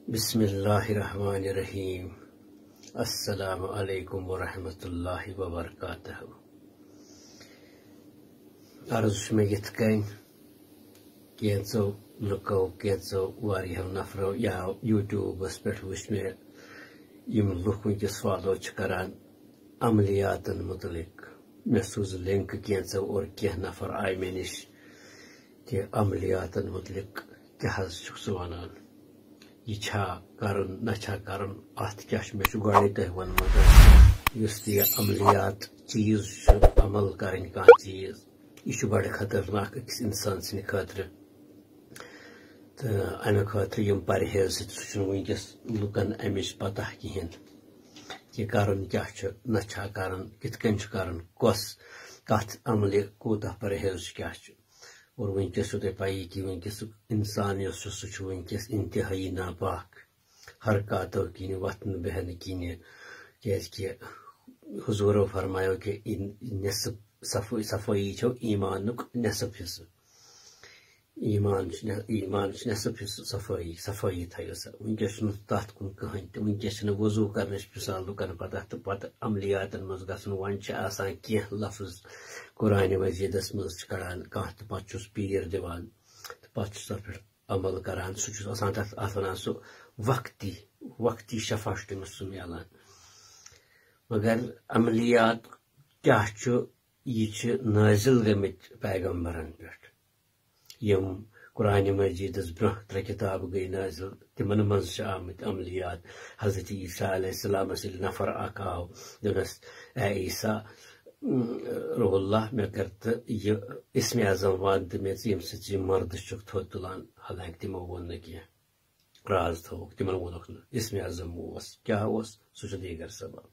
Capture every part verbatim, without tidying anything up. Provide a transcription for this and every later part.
بسم اللہ الرحمن الرحیم۔ السلام علیکم ورحمۃ اللہ وبرکاتہ۔ عرض چھُ مےٚ یِتھ کٔنۍ، کینٛژو لُکو، کینٛژو واریاہو نفرو یا YouTubeس پٮ۪ٹھ وٕچھ مےٚ، یِم لُکھ وٕنکیٚس فالو چھِ کران عملیاتن متعلق۔ مےٚ سوٗز لِنک کینٛژو اور کینٛہہ نفر آیہِ مےٚ نِش کہِ عملیاتن متعلق کیٛاہ حظ چھُکھ ژٕ وَنان؟ یہِ چھا کَرُن، نہ چھا کَرُن؟ اَتھ کیٛاہ چھُ؟ مےٚ چھُ گۄڈَے تۄہہِ ووٚنمُت، یُس تہِ یہِ عملیات چیٖز چھُ، عمل کَرٕنۍ کانٛہہ چیٖز، یہِ چھُ بَڑٕ خطرناک أکِس اِنسان سٕنٛدِ خٲطرٕ۔ تہٕ اَمہِ خٲطرٕ یِم پرہیز چھِ، سُہ چھُنہٕ وٕنکیٚس لُکَن اَمِچ پَتہ کِہیٖنۍ کہِ کَرُن کیٛاہ چھُ، نہ چھا کَرُن، کِتھ کٔنۍ چھُ کَرُن، کۄس، کَتھ عملہِ کوٗتاہ پرہیز چھُ، کیٛاہ چھُ۔ اور وٕنکیٚس چھُو تۄہہِ پَیی کہِ وٕنکیٚسُک اِنسان یُس چھُ، سُہ چھُ وٕنکیٚس اِنتِہٲیی ناپاک، حرکاتو کِنہِ، وۄتھنہٕ بیٚہنہٕ کِنہِ، کیٛازِکہِ حضوٗرو فرمایو کہِ اِن-، نٮ۪صٕف صفٲیی، صفٲیی چھو ایٖمانُک نٮ۪صٕف حصہٕ۔ ایٖمان چھُ نٮ۪-، ایٖمان چھُ نٮ۪صٕف حصہٕ صفٲیی، صفٲیی تھٲیِو سا۔ وٕنکیٚس چھُنہٕ تَتھ کُن کٕہٕنۍ تہِ، وٕنکیٚس چھِنہٕ وضوٗ کَرنٕچ مِثال لُکَن پَتہ، تہٕ پَتہٕ عملیاتَن منٛز گژھُن۔ وۄنۍ چھِ آسان کینٛہہ لفظ قرآنِ مجیٖدَس منٛز چھِ کَڑان کانٛہہ، تہٕ پَتہٕ چھُس پیٖر دِوان، تہٕ پَتہٕ چھُس تَتھ پٮ۪ٹھ عمل کَران۔ سُہ چھُس آسان تَتھ، اَتھ وَنان سُہ وقتی، وقتی شفا چھُ تٔمِس سُہ میلان۔ مگر عملیات کیٛاہ چھُ؟ یہِ چھِ نٲزِل گٔمٕتۍ پیغمبرَن پٮ۪ٹھ، یِم قرآنِ مجیٖدَس برٛونٛہہ ترٛےٚ کِتابہٕ گٔے نٲزِل، تِمَن منٛز چھِ آمٕتۍ عملیات۔ حضرت عیسیٰ علیہ السلامَس ییٚلہِ نفر اَکھ آو، دوٚپنَس، "اے عیسیٰ، اۭں، روح اللہ، مےٚ کر تہٕ یہِ اسمِ اعظم وَن تہٕ مےٚ ژٕ، ییٚمہِ سۭتۍ ژٕ یہِ مردٕ چھُکھ تھوٚد تُلان؟" حالانکہِ تِمو ووٚن نہٕ کینٛہہ، راز تھووُکھ، تِمَن ووٚنُکھ نہٕ۔ اسمِ اعظم اوس، کیٛاہ اوس، سُہ چھُ دیٖگر سبب۔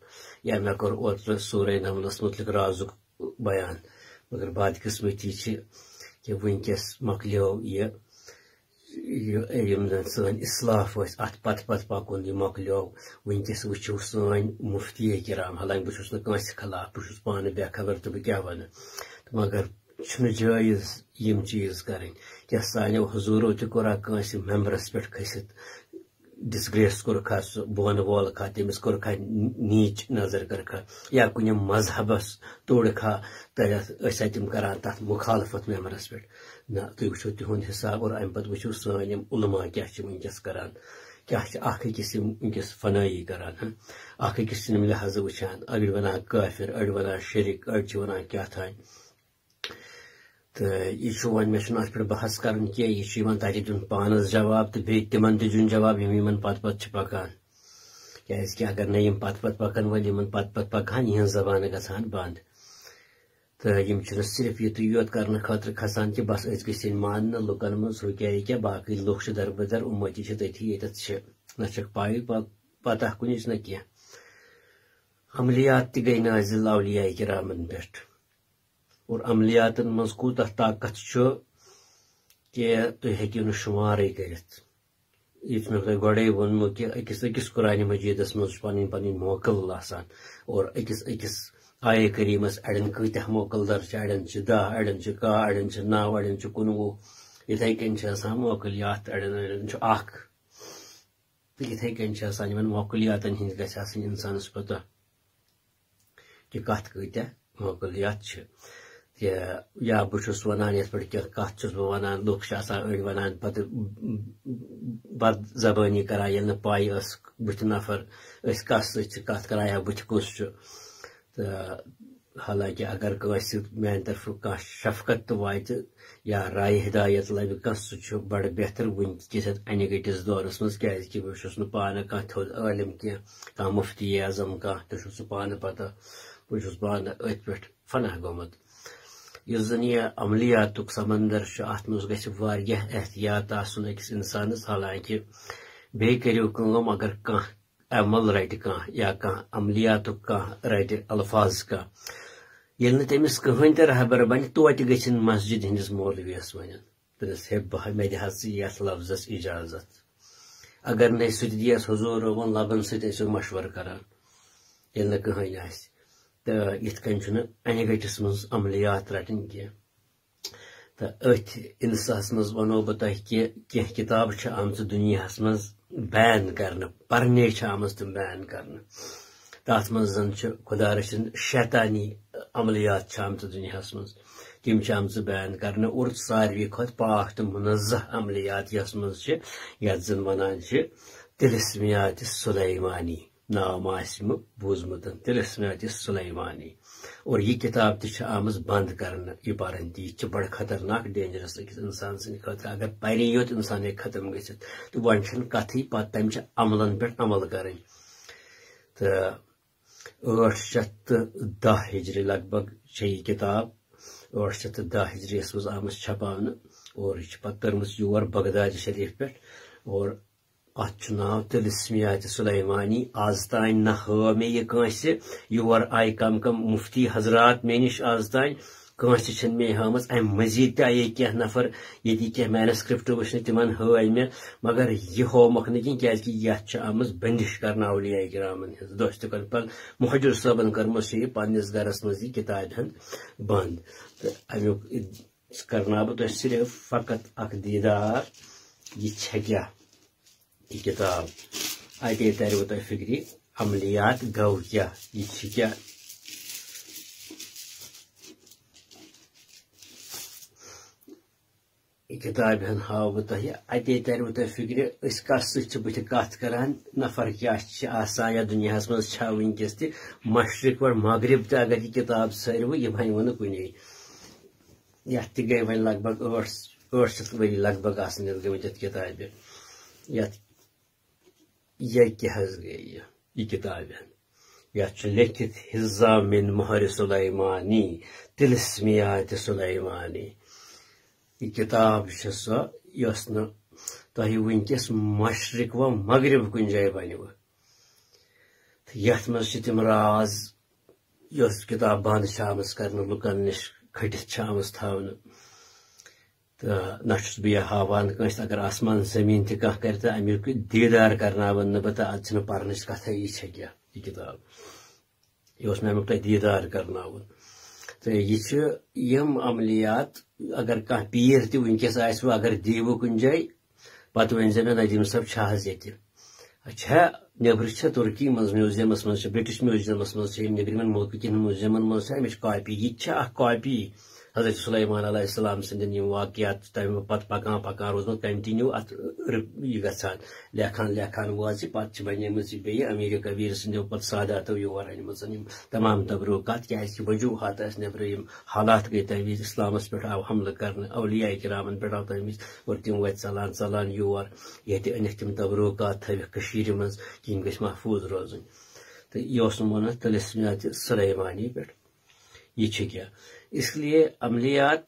یا مےٚ کوٚر اوترٕ سورہ نملَس مُتعلِق رازُک بیان، مگر بدقسمتی چھِ کہِ وٕنکیٚس مۄکلیو یہِ، یہِ، یِم زَن سٲنۍ اِسلاف ٲسۍ، اَتھ پَتہٕ پَتہٕ پَکُن، یہِ مۄکلیو۔ وٕنکیٚس وٕچھِو سٲنۍ مُفتی کرام، حالانکہِ بہٕ چھُس نہٕ کٲنٛسہِ خلاف، بہٕ چھُس پانہٕ بے خبر تہٕ بہٕ کیٛاہ وَنہٕ، مگر چھُنہٕ جٲیز یِم چیٖز کَرٕنۍ۔ کیٛاہ سانیو حضوٗرو تہِ کوٚرا کٲنٛسہِ ممبرَس پٮ۪ٹھ کھٔسِتھ ڈسگریس کوٚرکھا، سُہ بۄن وولکھا، تٔمِس کوٚرکھا نیٖچ نظر کٔرکھا، یا کُنہِ مذہبس توڑکھا، تہٕ أسۍ اتہِ تِم کران تتھ مخالفت ممبرس پٮ۪ٹھ؟ نہ، تُہۍ وٕچھِو تِہُنٛد حساب اور امہِ پتہٕ وٕچھِو سٲنۍ یِم علماء کیٛاہ چھِ وٕنکیٚس کران، کیٛاہ چھِ اکھ أکِس یِم وٕنکیٚس فنٲیی کران، ہہ؟ اکھ أکِس چھِ یِم لحاظہٕ وٕچھان، أڑۍ ونان کٲفر، أڑۍ ونان شرک، أڑۍ چھِ ونان کیٛاہ تام۔ تہٕ یہِ چھُ وۄنۍ، مےٚ چھُنہٕ اَتھ پٮ۪ٹھ بحث کَرُن کینٛہہ، یہِ چھُ یِمَن تَتہِ دیُن پانَس جواب تہٕ بیٚیہِ تِمَن تہِ دیُن جواب، یِم یِمَن پَتہٕ پَتہٕ چھِ پَکان۔ کیٛازِکہِ اگر نہٕ یِم پَتہٕ پَتہٕ پَکَن وٲلۍ یِمَن پَتہٕ پَتہٕ پَکہٕ ہَن، یِہٕنٛز زبان گژھٕ ہَن بنٛد۔ تہٕ یِم چھِنہٕ صرف یِتُے یوت کَرنہٕ خٲطرٕ کھسان کہِ بَس أسۍ گٔژھِنۍ ماننہٕ لُکَن منٛز، ہُہ کیٛاہ یہِ کیٛاہ، باقٕے لُکھ چھِ دربٕدر، اُمتی چھِ تٔتھی ییٚتٮ۪تھ چھِ، نہ چھَکھ پَے پَ-، پَتہ کُنِچ نہ کینٛہہ۔ عملیات تہِ گٔے نازِل اولیاء کرامَن پٮ۪ٹھ۔ اور عملیاتن منٛز کوٗتاہ طاقت چھُ کہِ تُہۍ ہیٚکِو نہٕ شُمارٕے کٔرِتھ۔ یُتھ مےٚ تۄہہِ گۄڈَے ووٚنمُت کہِ أکِس أکِس قرآنِ مجیٖدس منٛز چھُ پنٕنۍ پنٕنۍ موکل آسان، اور أکِس أکِس آیے کریٖمس اَڑٮ۪ن کۭتیاہ موکل در چھِ، اَڑٮ۪ن چھِ دَہ، اَڑٮ۪ن چھِ کاہ، اَڑٮ۪ن چھِ نَو، اَڑٮ۪ن چھِ کُنوُہ۔ یِتھَے کٔنۍ چھِ آسان موکل یَتھ، اَڑٮ۪ن اَڑٮ۪ن چھُ اَکھ۔ تہٕ یِتھَے کٔنۍ چھِ آسان، یِمَن موکلیاتَن ہِنٛز گژھِ آسٕنۍ اِنسانَس پَتہ کہِ کَتھ کۭتیٛاہ موکلیات چھِ۔ تہِ یا بہٕ چھُس وَنان، یَتھ پٮ۪ٹھ کینٛہہ کَتھ چھُس بہٕ وَنان، لُکھ چھِ آسان أڑۍ وَنان پَتہٕ بد زبٲنی کَران، ییٚلہِ نہٕ پَے ٲس بٕتھِ نفر أسۍ کَس سۭتۍ چھِ کَتھ کَران یا بٕتھِ کُس چھُ۔ تہٕ حالانکہِ اگر کٲنٛسہِ میٛانہِ طرفہٕ کانٛہہ شفقت تہِ واتہِ یا راے ہدایت لبہِ کانٛہہ، سُہ چھُ بڑٕ بہتر وٕنۍ کِس یتھ انہِ گٔٹِس دورس منٛز، کیٛازِ کہِ بہٕ چھُس نہٕ پانہٕ کانٛہہ تھوٚد عٲلِم کینٛہہ، کانٛہہ مُفتی اعظم کانٛہہ، تُہۍ چھُو سُہ پانہٕ پتہ، بہٕ چھُس پانہٕ أتھۍ پٮ۪ٹھ فنا گوٚمُت۔ یُس زن یہِ عملیاتُک سمندر چھُ، اتھ منٛز گژھِ واریاہ احتیاط آسُن أکِس انسانس، حالانکہِ بیٚیہِ کٔرِو کٲم، اگر کانٛہہ عمل رٹہِ کانٛہہ یا کانٛہہ عملیاتُک کانٛہہ رٹہِ الفاظ کانٛہہ، ییٚلہِ نہٕ تٔمِس کٕہٕنۍ تہِ رہبر بنہِ، توتہِ گٔژھِن مسجد ہٕنٛدِس مولویَس ونُن، دوٚپنَس، "ہے، بہٕ ہا، مےٚ دِ حظ ژٕ یَتھ لفظس اجازت۔" اگر نہٕ سُہ تہِ دِیَس حضوٗر روبن لبن سۭتۍ ٲسِو مشورٕ کران، ییٚلہِ نہٕ کٕہٕنۍ آسہِ۔ تہٕ یِتھ کٔنۍ چھُنہٕ انہِ گٔٹِس منٛز عملیات رٹٕنۍ کینٛہہ۔ تہٕ أتھۍ انساہس منٛز ونو بہٕ تۄہہِ کہِ کینٛہہ کِتابہٕ چھِ آمژٕ دُنیاہس منٛز بین کرنہٕ، پرنے چھِ آمٕژ تِم بین کرنہٕ۔ تتھ منٛز زن چھِ خدا رٔچھِن شیطانی عملیات چھِ آمژٕ دُنیاہس منٛز، تِم چھِ آمژٕ بین کرنہٕ۔ اور ساروی کھۄتہٕ پاک تہٕ منزہ عملیات یس منٛز چھِ، یتھ زن ونان چھِ طلسمیات سلیمانی، ناو ما آسہِ مےٚ بوٗزمُت، طلسمیات سلیمانی۔ اور یہِ کِتاب تہِ چھِ آمٕژ بنٛد کرنہٕ، یہِ پرٕنۍ تہِ، یہِ تہِ چھِ بڑٕ خطرناک، ڈینجرس أکِس انسان سٕنٛدِ خٲطرٕ۔ اگر پرِ یوت انسان ہیٚکہِ ختم گٔژھِتھ، تہٕ وۄنۍ چھَنہٕ کتھٕے، پتہٕ تمہِ چہِ عملن پٮ۪ٹھ عمل کرٕنۍ۔ تہٕ ٲٹھ شیٚتھ تہٕ دَہ ہجری لگ بگ چھےٚ یہِ کِتاب، ٲٹھ شیٚتھ تہٕ دَہ ہجریَس منٛز آمٕژ چھپاونہٕ، اور یہِ چھِ پتہٕ تٔرمٕژ یور بغداد شریف پٮ۪ٹھ۔ اور اتھ چھُ ناو طلسمیات سلیمانی۔ از تام نہ ہٲو مےٚ یہِ کٲنٛسہِ، یور آیہِ کم کم مفتی حضرات مےٚ نِش از تام، کٲنٛسہِ چھِنہٕ مےٚ ہٲومٕژ۔ امہِ مزید تہِ آیے کینٛہہ نفر، ییٚتہِ کینٛہہ مینسکرپٹ وٕچھنہِ، تِمن ہٲے مےٚ، مگر یہِ ہوومکھ نہٕ کینٛہہ، کیازِ کہِ یتھ چھِ آمٕژ بندش کرنہٕ اولیاء کرامن ہٕنٛز۔ دوستہِ کۄل پل مہجور صٲبن کٔرمٕژ چھِ یہِ پننِس گرس منٛز یہِ کِتابہِ ہُنٛد بند۔ تہٕ امیُک کرناو بہٕ تۄہہِ صرف فقط اکھ دیٖدار، یہِ چھےٚ کیٛاہ؟ یہِ کِتاب۔ اتے ترِ وۄنۍ تۄہہِ فِکرِ، عملیات گوٚو کیٛاہ؟ یہِ چھِ کیٛاہ؟ یہِ کِتابہِ ہن ہاوٕ بہٕ تۄہہِ، اتے ترِ وۄنۍ تۄہہِ فِکرِ، أسۍ کس سۭتۍ چھِ بٕتھِ کتھ کران، نفر کیٛاہ چھِ آسان یتھ دُنیاہس منٛز، چھا وٕنکیٚس تہِ مشرق پٮ۪ٹھ مغرب تہِ اگر یہِ کِتاب ژھٲرِوٕ، یہِ بنہِ وۄنۍ کُنے۔ یتھ تہِ گٔے وۄنۍ لگ بگ ٲٹھ، ٲٹھ شیٚتھ ؤری لگ بگ آسن یتھ گٔمٕتۍ یتھ کِتابہِ۔ یتھ، یہِ کیٛاہ حظ گٔے یہِ، یہِ کِتابہِ؟ یتھ چھُ لیٚکھِتھ حزام من مہر سلیمانی، طلسمیات سلیمانی۔ یہِ کِتاب چھِ سۄ، یۄس نہٕ تۄہہِ وٕنکیٚس مشرق و مغرب کُنہِ جایہِ بنِوٕ۔ تہٕ یتھ منٛز چھِ تِم راز، یۄس کِتاب بند چھِ آمٕژ کرنہٕ، لُکن نِش کھٔٹِتھ چھِ آمٕژ تھاونہٕ۔ تہٕ نہ چھُس بہٕ یہِ ہاوان کٲنٛسہِ، اگر آسمان زٔمیٖن تہِ کانٛہہ کرِ تہٕ امیُک دیٖدار کرناوَن نہٕ بہٕ، تہٕ اتھ چھِنہٕ پرنٕچ کتھے، یہِ چھےٚ کیٛاہ، یہِ کِتاب۔ یہِ اوس مےٚ امیُک تۄہہِ دیٖدار کرناوُن۔ تہٕ یہِ چھِ یِم عملیات، اگر کانٛہہ پیٖر تہِ وٕنکیٚس آسہِ وۄنۍ، اگر دیٖوٕ کُنہِ جایہِ، پتہٕ ؤنۍ زِ مےٚ، "ندیٖم صٲب، چھا حظ ییٚتہِ؟" اچھا، نیٚبرٕ چھےٚ تُرکی منٛز میوٗزیمس منٛز چھےٚ، برٹش میوٗزیمس منٛز چھےٚ، یِم نیٚبرِمٮ۪ن مُلکہٕ کٮ۪ن میوٗزیمن منٛز چھےٚ اَمِچ کاپی۔ یہِ تہِ چھےٚ اکھ کاپی حضرت سلیمان علیہ السلام سٕنٛدٮ۪ن یِم واقعات چھِ تَمہِ پتہٕ پکان پکان روٗزمُت continue اَتھ رِ-، یہِ گژھان، لیکھان لیکھان وٲژ یہِ، پتہٕ چھِ بنیمٕژ یہِ بیٚیہِ امیر کبیر سٕنٛدیو پتہٕ ساداتو یور أنمٕژ یِم تمام تبرکات، کیازِ کہِ وجوہات ٲسۍ نیٚبرٕ، یِم حالات گٔے تَمہِ وِزِ، اسلامس پٮ۪ٹھ آو حملہٕ کرنہٕ، اولیاء کرامن پٮ۪ٹھ آو تَمہِ وِزِ، اور تِم وٲتۍ ژلان ژلان یور، ییٚتہِ أنِکھ تِم تبرکات، تھٲوِکھ کٔشیٖرِ منٛز، کہِ یِم گٔژھۍ محفوٗظ روزٕنۍ۔ تہٕ یہِ اوس نہٕ وَنان طلسمیات سلیمانی پٮ۪ٹھ۔ یہِ چھِ کیٛاہ؟ اس لیے عملیات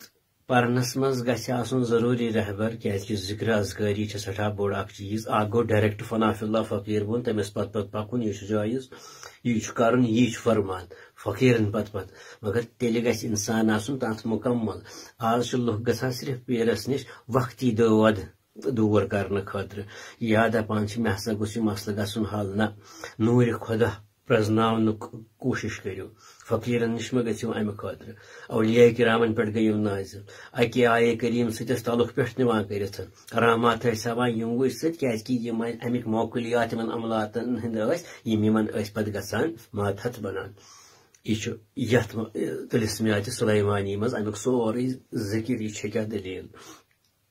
پرنس منٛز گژھِ آسُن ضروٗری رہبر، کیازِ کہِ ذکر اذکاری چھِ سٮ۪ٹھاہ بوٚڑ اکھ چیٖز۔ اکھ گوٚو direct فنا فی اللہ فقیٖر بُن، تٔمِس پتہٕ پتہٕ پکُن، یہِ چھُ جٲیز، یہِ چھُ کرُن، یی چھُ فرمان فقیٖرن پتہٕ پتہٕ۔ مگر تیٚلہِ گژھِ انسان آسُن تتھ مکمل۔ آز چھِ لُکھ گژھان صرف پیٖرس نِش وقتی دٲد دوٗر کرنہٕ خٲطرٕ، یا دپان چھِ، "مےٚ ہسا گوٚژھ یہِ مسلہٕ گژھُن حل۔" نہ، نوٗرِ خۄدا پرزناونُک کوٗشِش کٔرِو۔ فقیٖرن نِش مہ گٔژھِو اَمہِ خٲطرٕ۔ اولیاء کرامن پٮ۪ٹھ گٔیِو نٲزِل۔ اَکہِ آیے کریم سۭتۍ ٲسۍ تعلق پٮ۪ٹھ نِوان کٔرِتھ۔ کرامات ٲسۍ ہاوان یِموٕے سۭتۍ، کیازِ کہِ یِم اَمِکۍ موکولیات یِمن عملاتن ہٕنٛدۍ ٲسۍ، یِم یِمن ٲسۍ پتہٕ گژھان ماتحت بنان۔ یہِ چھُ یتھ م-، طلسمیات سلیمانی منٛز اَمیُک سورُے ذِکر، یہِ چھےٚ کیٛاہ دٔلیٖل۔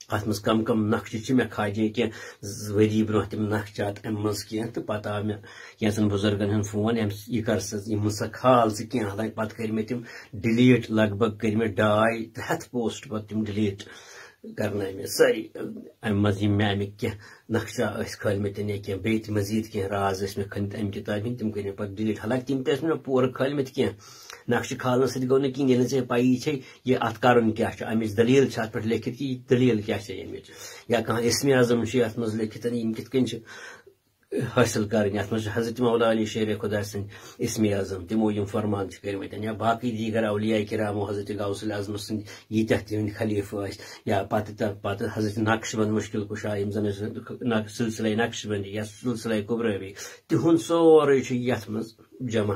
اتھ منٛز کم کم نقشہٕ چھِ مےٚ کھاجے کینٛہہ، زٕ ؤری برونٛہہ تِم نقشات امہِ منٛز کینٛہہ، تہٕ پتہٕ آو مےٚ کینٛژن بُزرگن ہُنٛد فون، "أمۍ س-، یہِ کر سا، یِم ہسا کھال ژٕ کینٛہہ۔" حالانکہِ پتہٕ کٔرۍ مےٚ تِم delete، لگ بگ کٔرۍ مےٚ ڈاے تہٕ ہتھ post پتہٕ تِم delete کرنٲے مےٚ سٲری۔ امہِ منٛز یِم مےٚ امِکۍ کینٛہہ نقشہ ٲسۍ کھٲلمٕتۍ یا کینٛہہ بیٚیہِ تہِ مزید کینٛہہ راز ٲسۍ مےٚ کھٲلمٕتۍ امہِ کِتابہِ ہٕنٛدۍ، تِم کٔرۍ مےٚ پتہٕ delete۔ حالانکہِ تِم تہِ ٲسۍ مےٚ پوٗرٕ کھٲلمٕتۍ کینٛہہ۔ نقشہٕ کھالنہٕ سۭتۍ گوٚو نہٕ کِہیٖنۍ، ییٚلہِ نہٕ ژےٚ پَیی چھے یہِ اَتھ کَرُن کیٛاہ چھُ، اَمِچ دٔلیٖل چھِ اَتھ پٮ۪ٹھ لیکھِتھ کہِ یہِ دٔلیٖل کیٛاہ چھےٚ ییٚمِچ، یا کانٛہہ اسمِ اعظم چھُ یَتھ منٛز لیکھِتھ، یِم کِتھ کٔنۍ چھِ حٲصِل کَرٕنۍ۔ یَتھ منٛز چھِ حضرت مولا علی شیر خدا سٕنٛدۍ اسمِ اعظم، تِمو یِم فرمان چھِ کٔرمٕتۍ، یا باقٕے دیٖگر اولیاء کرامو، حضرت غوث الاعظم سٕنٛدۍ ییٖتیٛاہ تِہِنٛدۍ خلیٖفہٕ ٲسۍ، یا پَتہٕ تَمہِ پَتہٕ حضرت نقش بند مشکل کشا، یِم زَن ٲسۍ نق-، سلسلہ نقش بندی یا سلسلہ کبرٲوی، تِہُنٛد سورُے چھُ یَتھ منٛز جمع۔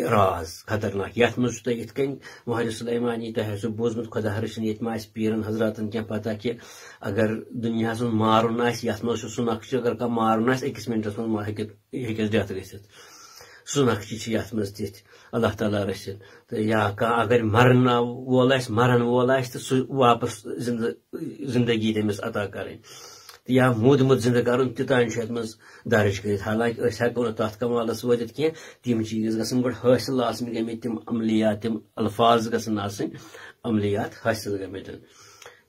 راز خطرناک۔ یتھ منٛز چھُ تۄہہِ یِتھ کٔنۍ مہرِ سلیمانی، تۄہہِ آسیو بوٗزمُت، خۄدا رٔچھِنۍ، ییٚتہِ ما آسہِ پیٖرن حضراتن کینٛہہ پتہ کہِ اگر دُنیاہس منٛز مارُن آسہِ، یتھ منٛز چھُ سُہ نقشہٕ، اگر کانٛہہ مارُن آسہِ، أکِس منٹس منٛز ما ہیٚکہِ، ہیٚکٮ۪س ڈیتھ گٔژھِتھ۔ سُہ نقشہٕ چھِ یتھ منٛز تِتھۍ، اللہ تعالیٰ رٔچھِنۍ۔ تہٕ یا کانٛہہ اگر مرن وول آسہِ، مرن وول آسہِ، تہٕ سُہ واپس زندٕ، زندگی تٔمِس عطا کرٕنۍ۔ تہٕ یا موٗدمُت زندٕ کرُن، تہِ تام چھُ یتھ منٛز درج کٔرِتھ۔ حالانکہ أسۍ ہٮ۪کو نہٕ تتھ کمالس وٲتِتھ کینٛہہ، تِم چیٖز گژھن گۄڈٕ حٲصِل آسٕنۍ گٔمٕتۍ، تِم عملیات، تِم الفاظ گژھن آسٕنۍ عملیات حٲصِل گٔمٕتۍ۔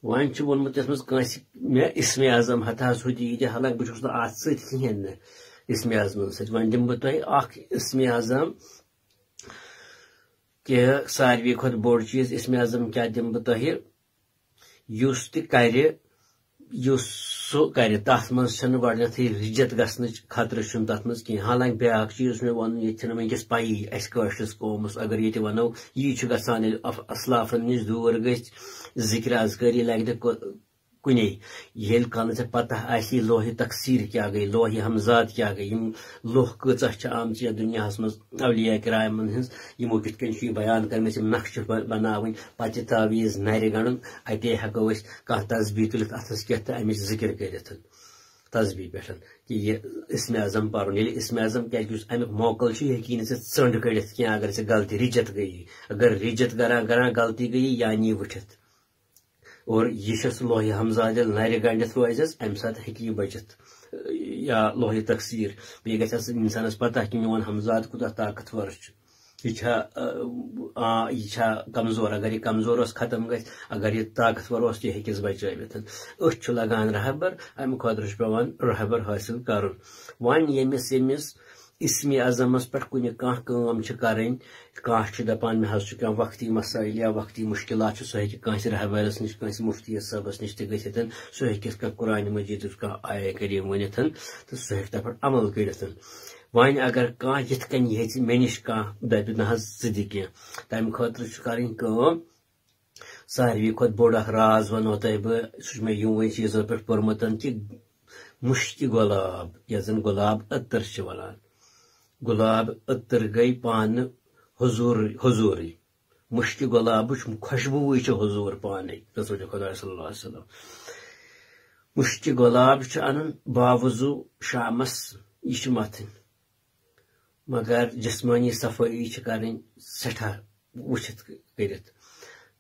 وۄنۍ چھُ ووٚنمُت یتھ منٛز کٲنٛسہِ، مےٚ اسمِ اعظم ہتہٕ حظ ہُہ تہِ یہِ تہِ، حالانکہ بہٕ چھُس نہٕ اتھ سۭتۍ کِہیٖنۍ نہٕ، اسمِ اعظمن سۭتۍ۔ وۄنۍ دِمہٕ بہٕ تۄہہِ اکھ اسمِ اعظم، کہِ ساروی کھۄتہٕ بوٚڑ چیٖز اسمِ اعظم کیٛاہ دِمہٕ بہٕ تۄہہِ، یُس تہِ کرِ، یُس سُہ کرِ، تتھ منٛز چھنہٕ گۄڈٕنیتھٕے رِجت گژھنٕچ خطرٕ چھُنہٕ تتھ منٛز کینٛہہ۔ حالانکہ بیٛاکھ چیٖز چھُ مےٚ وَنُن، ییٚتہِ چھنہٕ وٕنکیٚس پَیی اَسہِ کٲشرِس قومس، اگر ییٚتہِ وَنو، یی چھُ گژھان، ییٚلہِ اف-، اسلافن نِش دوٗر گٔژھۍ، ذِکرِ اذکٲری لگہِ نہٕ کو-، کُنے۔ ییٚلہِ کانٛہہ ژےٚ پتہ آسہِ، یہِ لوحِ تکثیر کیٛاہ گٔے، لوحِ ہمزاد کیٛاہ گٔے، یِم لوح کۭژاہ چھِ آمژٕ یَتھ دُنیاہَس منٛز اولیاء کرامَن ہٕنٛز، یِمو کِتھ کٔنۍ چھُ یہِ بیان کٔرمٕژ، یِم نقشہٕ ب-، بناوٕنۍ، پتہٕ یہِ تعویٖذ نَرِ گنٛڈُن، اَتے ہٮ۪کو أسۍ کانٛہہ تسبیح تُلِتھ اَتھَس کٮ۪تھ تہٕ اَمِچ ذِکِر کٔرِتھ تسبیح پٮ۪ٹھ، کہِ یہِ اسمِ اعظم پَرُن۔ ییٚلہِ اسمِ اعظم، کیٛازِ یُس اَمیُک موکل چھُ، یہِ ہیٚکہِ نہٕ ژےٚ ژٔنٛڈ کٔڑِتھ کینٛہہ، اگر ژےٚ غلطی رِجت گٔیی۔ اگر رِجت کران کران غلطی گٔیی، یا نی وٕٹھِتھ۔ اور یہِ چھُ سُہ لوحِ ہمزاد ییٚلہِ نَرِ گنٛڈِتھ روزٮ۪س، اَمہِ ساتہٕ ہیٚکہِ یہِ بٔچِتھ۔ یا لوحِ تکثیر، بیٚیہِ گژھِ آسٕنۍ اِنسانَس پتہ کہِ میون ہمزاد کوٗتاہ طاقتور چھُ۔ یہِ چھا، آ، آ، یہِ چھا کمزور؟ اگر یہِ کمزور اوس، ختم گژھِ، اگر یہِ طاقتور اوس، تہِ ہیٚکِس بچٲوِتھ۔ أتھۍ چھُ لگان رہبر، اَمہِ خٲطرٕ چھُ پٮ۪وان رہبر حٲصِل کرُن۔ وۄنۍ ییٚمِس، ییٚمِس اسمِ اعظمس پٮ۪ٹھ کُنہِ کانٛہہ کٲم چھِ کرٕنۍ، کانٛہہ چھُ دپان، مےٚ حظ چھُ کانٛہہ وقتی مسائل یا وقتی مشکلات چھُ، سُہ ہیٚکہِ کٲنٛسہِ رہبرس نِش، کٲنٛسہِ مُفتی صٲبس نِش تہِ گٔژھِتھ، سُہ ہیٚکہِ کانٛہہ قرآنِ مجیدٕچ کانٛہہ آیہ کریم ؤنِتھ، تہٕ سُہ ہیٚکہِ تتھ پٮ۪ٹھ عمل کٔرِتھ۔ وۄنۍ اگر کانٛہہ یِتھ کٔنۍ یژھِ مےٚ نِش کانٛہہ دپہِ، نہ حظ، ژٕ دِ کینٛہہ، تمہِ خٲطرٕ چھُ کرٕنۍ کٲم، ساروی کھۄتہٕ بوٚڑ اکھ راز ونو تۄہہِ بہٕ، سُہ چھُ مےٚ یِموٕے چیٖزو پٮ۪ٹھ پوٚرمُت کہِ مُشکہِ گۄلاب، یتھ زن گۄلاب عطر چھِ ونان، گۄلاب عطر گٔے پانہٕ حضوٗر، حضوٗرٕے۔ مُشکہِ گۄلابٕچ خۄشبوٗوٕے چھِ حضوٗر پانَے، رسول خۄدا صلی اللہ علیہ وسلم۔ مُشکہِ گۄلاب چھُ اَنُن باوضوٗ شامَس، یہِ چھِ مَتھٕنۍ، مگر جسمٲنی صفٲیی چھِ کَرٕنۍ سٮ۪ٹھاہ وٕچھِتھ کٔرِتھ۔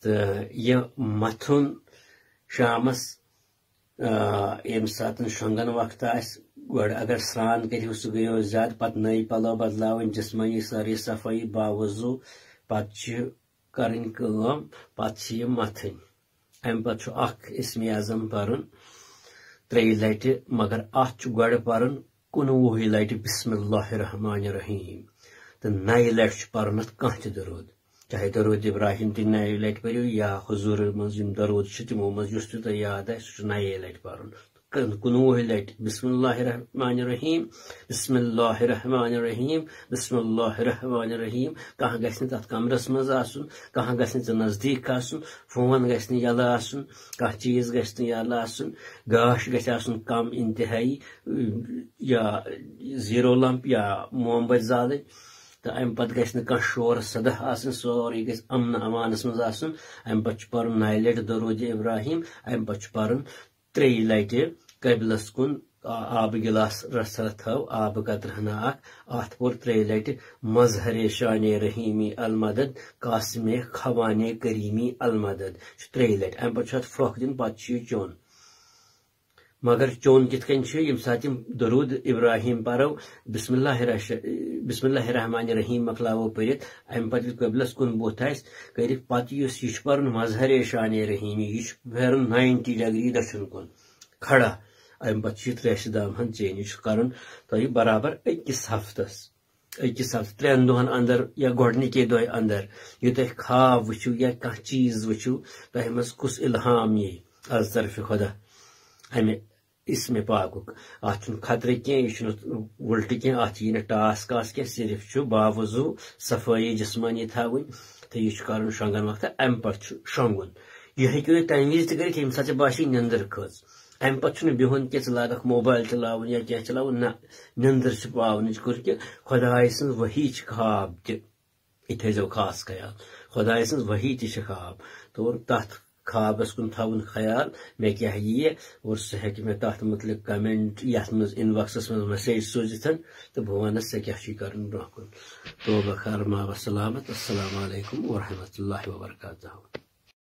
تہٕ یہِ مَتھُن شامَس، آ، ییٚمہِ ساتہٕ شۄنٛگَن وقتہٕ آسہِ، گۄڈٕ اگر سرٛان کٔرِو، سُہ گٔیو زیادٕ، پَتہٕ نٔے پَلو بدلاوٕنۍ، جسمٲنی سٲرٕے صفٲیی باوضوٗ، پَتہٕ چھِ کَرٕنۍ کٲم، پَتہٕ چھِ یہِ مَتھٕنۍ۔ اَمہِ پَتہٕ چھُ اکھ اسمِ اعظم پَرُن ترٛیٚیہِ لَٹہِ، مگر اَتھ چھُ گۄڈٕ پَرُن کُنوُہہِ لَٹہِ بسم اللہ الرحمن الرحیم، تہٕ نَیہِ لَٹہِ چھُ پَرُن اَتھ کانٛہہ تہِ دروٗد، چاہے دروٗد ابراہیم تہِ نَیہِ لَٹہِ پٔرِو یا حضوٗرٕ منٛز یِم دروٗد چھِ، تِمو منٛز یُس تہِ تۄہہِ یاد آسہِ، سُہ چھُ نَیے لَٹہِ پَرُن۔ کُنوُہہِ لَٹہِ بسم اللہ الرحمن الرحیم، بسم اللہ الرحمن الرحیم، بسم اللہ الرحمن الرحیم۔ کانٛہہ گژھِ نہٕ تَتھ کمرَس منٛز آسُن، کانٛہہ گژھِ نہٕ ژےٚ نزدیٖک آسُن، فون گژھِ نہٕ یَلہٕ آسُن، کانٛہہ چیٖز گژھِ نہٕ یَلہٕ آسُن، گاش گژھِ آسُن کم انتہٲیی، یا زیٖرو لمپ یا موم بٔتۍ زالٕنۍ۔ تہٕ اَمہِ پتہٕ گژھِ نہٕ کانٛہہ شور صدہ آسٕنۍ، سورُے گژھِ امن امانس منٛز آسُن۔ اَمہِ پتہٕ چھُ پرُن نَیہِ لٹہِ درود ابراہیم، اَمہِ پتہٕ چھُ پرُن ترٛیٚیہِ لٹہِ قبلس کُن آ-، آبہٕ گِلاس رژھا تھٲو، آبہٕ قطرٕ ہنا اکھ، اتھ پوٚر ترٛیٚیہِ لٹہِ مظہر شان رحیمی المدد، قاسم خوان کریمی المدد، چھُ ترٛیٚیہِ لٹہِ۔ اَمہِ پتہٕ چھُ اتھ پھرٛۄکھ دیُن، پتہٕ چھُ یہِ چیوٚن۔ مگر چیوٚن کِتھ کٔنۍ چھُ؟ ییٚمہِ ساتہٕ یِم درود ابراہیم پرو، بسم اللہ الرش-، بسم اللہ الرحمن الرحیم مۄکلاوو پٔرِتھ، اَمہِ پتہٕ ییٚلہِ قبلس کُن بُتھ آسہِ کٔرِتھ، پتہٕ یُس یہِ چھُ پرُن مظہر شان رحیمی، یہِ چھُ پھیرُن ناینٹی ڈگری دٔچھُن کُن کھڑا۔ اَمہِ پتہٕ چھُ یہِ ترٛیشہِ دام ہن چینج، یہِ چھُ کرُن تۄہہِ برابر أکِس ہفتس، أکِس ہفتس، ترٛٮ۪ن دۄہن اندر یا گۄڈنِکے دۄہہِ اندر۔ یہِ تۄہہِ خواب وٕچھِو یا کانٛہہ چیٖز وٕچھِو، تۄہہِ منٛز کُس الہام یی از طرفِ خۄدا امہِ اسمِ پاکُک۔ اتھ چھُنہٕ خطرٕ کینٛہہ، یہِ چھُنہٕ وُلٹہٕ کینٛہہ، اتھ یی نہٕ ٹاس کاس کینٛہہ، صرف چھُ باوضوٗ صفٲیی جسمٲنی تھاوٕنۍ تہٕ یہِ چھُ کرُن شۄنٛگن وقتہٕ، امہِ پتہٕ چھُ شۄنٛگُن۔ یہِ ہیٚکِو تُہۍ تمہِ وِزِ تہِ کٔرِتھ، ییٚمہِ ساتہٕ ژےٚ باسہِ نیٚنٛدٕر کھٔژ۔ امہِ پتہٕ چھُنہٕ بِہُن کینٛہہ، ژٕ لاگکھ موبایل چلاوُن یا کینٛہہ چلاوُن، نہ، نیٚنٛدٕر چھِ پاونٕچ کُر کہِ خۄداے سٕنٛز وحی چھِ خواب تہِ۔ یہِ تھٲیزیو خاص خیال۔ خۄداے سٕنٛز وحی تہِ چھِ خواب، تور تَتھ خوابَس کُن تھاوُن خیال، مےٚ کیٛاہ یِیہِ، اور سُہ ہیٚکہِ مےٚ تَتھ مُتعلِق comment یَتھ منٛز inboxس منٛز message سوٗزِتھ، تہٕ بہٕ وَنَس ژےٚ کیٛاہ چھُے کَرُن برٛونٛہہ کُن۔ توبہٕ خٲر، ما وسلامت۔ السلام علیکم ورحمۃ اللہ وبرکاتہ۔